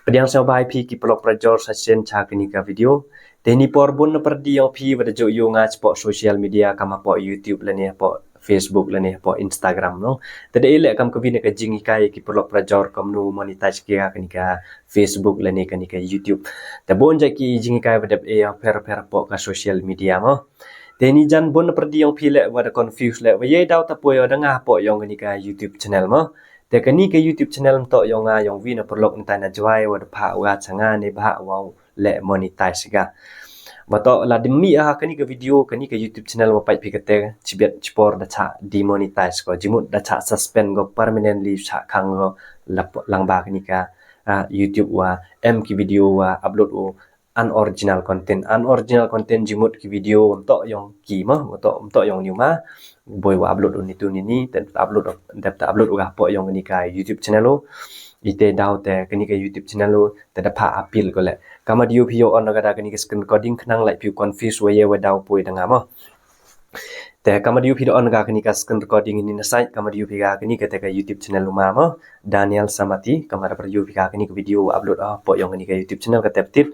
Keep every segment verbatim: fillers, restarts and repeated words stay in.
Pdiang sngewbha ïa phi ki paralok parajor sa shisien sha kane ka video. Te hini por bun na pyrdi ïong phi wa da ju ïoh nga shapoh social media, kam hapoh YouTube lane hapoh Facebook lane hapoh Instagram, no. Te da ïaleh kam kawi na ka jinghikai ïa ki paralok parajor kumno monetize ki ha kane ka Facebook lane kane ka YouTube. Te bun jait ki jinghikai wa dep ïa pher pher hapoh ka social media, mo. Te hini jan bun na pyrdi ïong phi leh wa da confuse leh wa ïa daw ta poi ïa da nga hapoh ïong kane ka YouTube channel, mo. Te kane ka YouTube channel mynta ïong nga ïong wi na paralok na tai na Jwai wa da phah wa cha nga ne bha wa leh monetize ka. Wa to la dim mi ha kane ka video, kane ka YouTube channel wa pait phi kate, chibit chipor da cha demonetize ko, jimut da cha suspend ko permanently, cha khang ko la po-, lang ba kane ka, ah, YouTube wa em ki video wa upload u unoriginal content. Unoriginal content jimut ki video mynta ïong ki, mo, mynta, mynta ïong ni ma. Boi wa upload u ni tu ni ni, te upload, dep ta upload u ga hapoh ïong kane ka YouTube channel u. Ite daw te kane ka YouTube channel u te da phah appeal ko leh. Kam da ïoh phi ïoh on ka da kane ka screen recording khnang lait phi confuse wa ïa wa daw poi da nga, mo. Te kam da ïoh phi da on ka kane ka screen recording hini na side, kam da ïoh phi ka kane ka te ka YouTube channel u ma, mo. Daniel Samati, kam da ïoh phi ka kane ka video upload hapoh ïong kane ka YouTube channel kate ptit.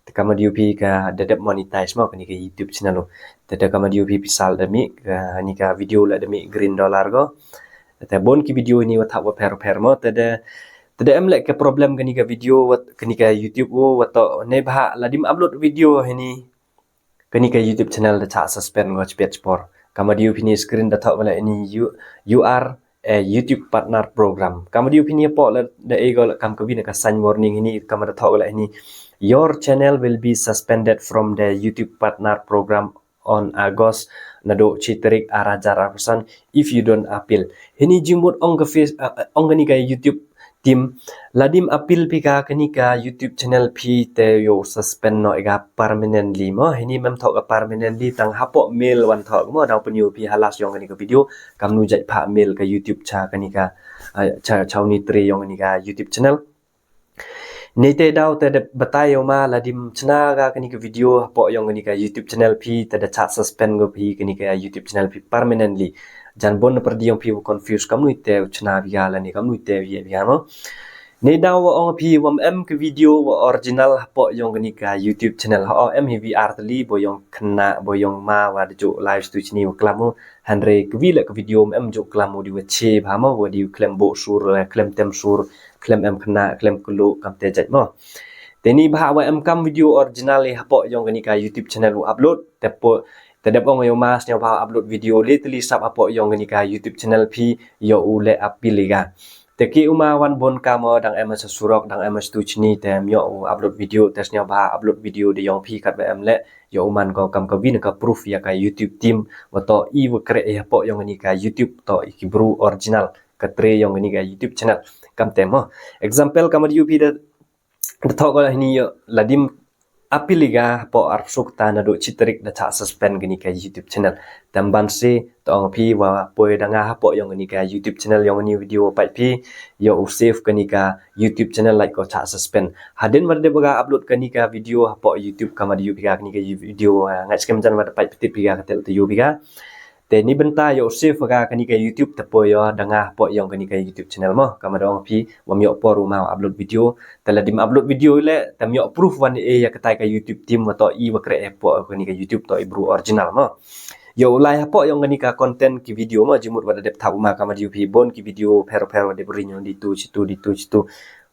Te kam da ïoh phi ka da dep monetize, mo, kane ka YouTube channel u. Te da kam da ïoh phi pisa la da mih, kane ka video la da mih green dollar ko. Te bun ki video hini wa thap wa pher pher, mo. Te da, te da em leh ka problem kane ka video wa, kane ka YouTube u wa to ne bha la dim upload video hini. Kane ka YouTube channel da cha suspend ko chibit chipor. Kam da ïoh phi ni screen da thoh ko leh hini you, you are a YouTube partner program. Kam da ïoh phi ni hapoh la da e ko leh kam kawi na ka sign warning hini kam da thoh ko leh hini. Your channel will be suspended from the YouTube partner program on August naduh chi tarik ar hajar arphew san if you don't appeal. Hini jingmut ong ka face, uh, ong kane ka YouTube team, la dim appeal phi ka kane ka YouTube channel phi te ïoh suspend noh ïa ka permanently, mo. Hini mem thoh ka permanently, tang hapoh mail wan thoh, mo, daw pynïoh phi ha last ïong kane ka video, kamnu jait phah mail ka YouTube cha kane ka, ah, cha, cha u ni tre ïong kane ka YouTube channel. Ni te daw te dep batai ïa u ma la dim chna ka kane ka video hapoh ïong kane ka YouTube channel phi te da cha suspend ko phi kane ka YouTube channel phi permanently. Jan bun na pyrdi ïong phi wa confuse kamnu te u chna phi ka lane kamnu te u ïeh phi ka, mo. Ni daw wa ong phi wa em ka video wa original hapoh ïong kane ka YouTube channel. Ha, em hi V R tali bo ïong khynnah bo ïong ma wa da ju live stu chini wa klam u. Hynrei kawi leh ka video em ju klam u di wa che bha, mo, wa di khlem buh sur, eh, khlem tem sur, khlem em khynnah, khlem kylluh, kam te jait, mo. Te ni bha wa em kam video original i hapoh ïong kane ka YouTube channel u upload, te po, te dep ong ïa u ma sniawbha upload video le te li sap hapoh ïong kane ka YouTube channel phi ïoh u leh appeal ïa ka. Te ki u ma wan bun ka, mo, dang em ha surok, dang em ha stu chini, te em ïoh u upload video, te sniawbha upload video de ïong phi katba em leh, ïoh u man ko kam kawi na ka proof ïa ka YouTube team, wa to i wa kreh i hapoh ïong kane ka YouTube to i ki bru original, ka tre ïong kane ka YouTube channel. Kam te, mo. Example, kam da ïoh phi da, da thoh ko leh hini ïoh la dim appeal ïa ka hapoh arphew suk ta naduh chi tarik da cha suspend kane ka YouTube channel. Te ban se to ong phi wa poi da nga hapoh ïong kane ka YouTube channel ïong kane video pait phi ïoh u save kane ka YouTube channel lait ko cha suspend. Hadien wa da dep ka upload kane ka video hapoh YouTube kam da ïoh phi ka kane ka video, ah, ngat skhem jan wa da pait phi tip phi ka ka tel te ïoh phi ka. Te ni bynta ïoh u save ka kane ka YouTube te poi ïoh da nga hapoh ïong kane ka YouTube channel, mo. Kam da ong phi wa em ïoh por u ma upload video. Te la dim upload video leh, te em ïoh proof wan e ïa katai ka YouTube team wa to i wa kreh hapoh kane ka YouTube to i bru original, mo. Ïoh u lai hapoh ïong kane ka content ki video, mo, jimut wa da dep thap u ma kam da ïoh phi bun ki video pher pher wa dep ring ïong di tu chi tu, di tu chi tu.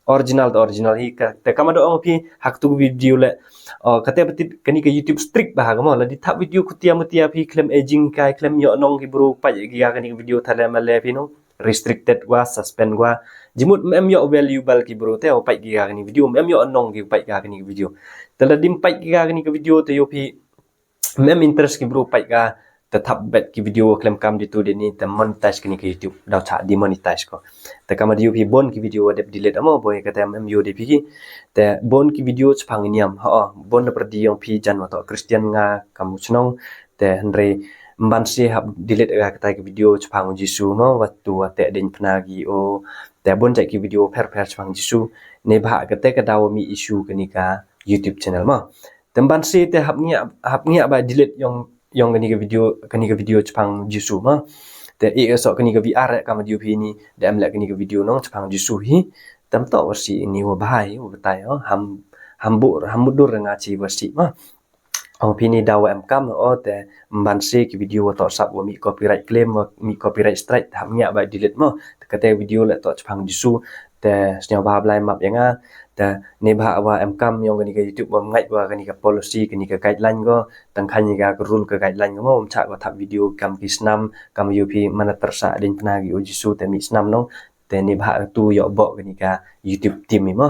Original to original hi ka, te kam da ong phi ha katu video leh. Oh, kate phi tip kane ka YouTube strict bha ka, mo, la di thap video kutia mutia phi khlem e jinghikai khlem ïoh nong ki bru pait ki ka kane ka video thale ma le phi nong. Restricted wa, suspend wa. Jimut em ïoh valuable ki bru te o pait ki ka kane ka video, em ïoh nong ki pait ka kane ka video. Te la dim pait ki ka kane ka video te ïoh phi em interest ki bru pait ka, te thap bet ki video khlem kam di tu di ni te monetize kane ka YouTube, daw cha demonetize ko. Te kam da ïoh phi bun ki video dep delete, mo, boi kate em ïoh de phi ki. Te bun ki video chapang niam, ho, bun na pyrdi ïong phi jan wa to Christian nga kam u chnong, te hynrei ban se hap delete ka katai ka video chapang Jisu, mo, wa tu wa te ding pna gi o, te bun jait ki video pher pher chapang Jisu, ne bha kate ka daw mi issue kane ka YouTube channel, mo. Te ban se te hap ngiah, hap ngiah ba delete ïong, ïong kane ka video, kane ka video chapang Jisu, mo. Te e so kane ka V R kam da ïoh phi ni, da em leh kane ka video nong chapang Jisu hi. Tam toh wa shi ini wa bha hi wa batai o, ham ham bu ham mudur nga chi wa shi ma. Ong phi ni da wa em kam o te mban shi ki video wa toh sap wa mi copyright claim, wa mi copyright strike, ham ngiah ba delete mo. Te kata video le toh chapang Jisu. Te sñiaw bha Blai map ya nga. Te ni bha wa em kam yong kani ka YouTube wa ngait wa kani ka policy, kani ka guideline ko, tang kani ka rule ka guideline ko mo, um cha ko thap video kam ki snam, kam yu phi mana tersa ding pna ki u Jisu te mi snam nong. Te ni bha tu yo bo kani ka YouTube team i mo.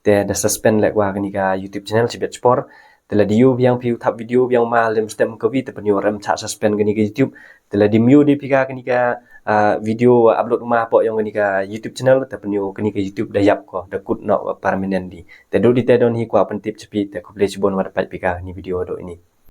Te da suspend lek wa kani ka YouTube channel chibet chpor. Te la di yu biang phi u thap video biang ma lem stem ka vi te pynyu rem cha suspend kani ka YouTube. Te la di myu di phi ka kani ka, ah, video upload ma po yong kani ka YouTube channel te pynyu kani ka YouTube da yap ko, da kut no permanently. Te do di te don hi kwa pyntip chapi te khublei chibon wa da pait phi ka ni video do ini.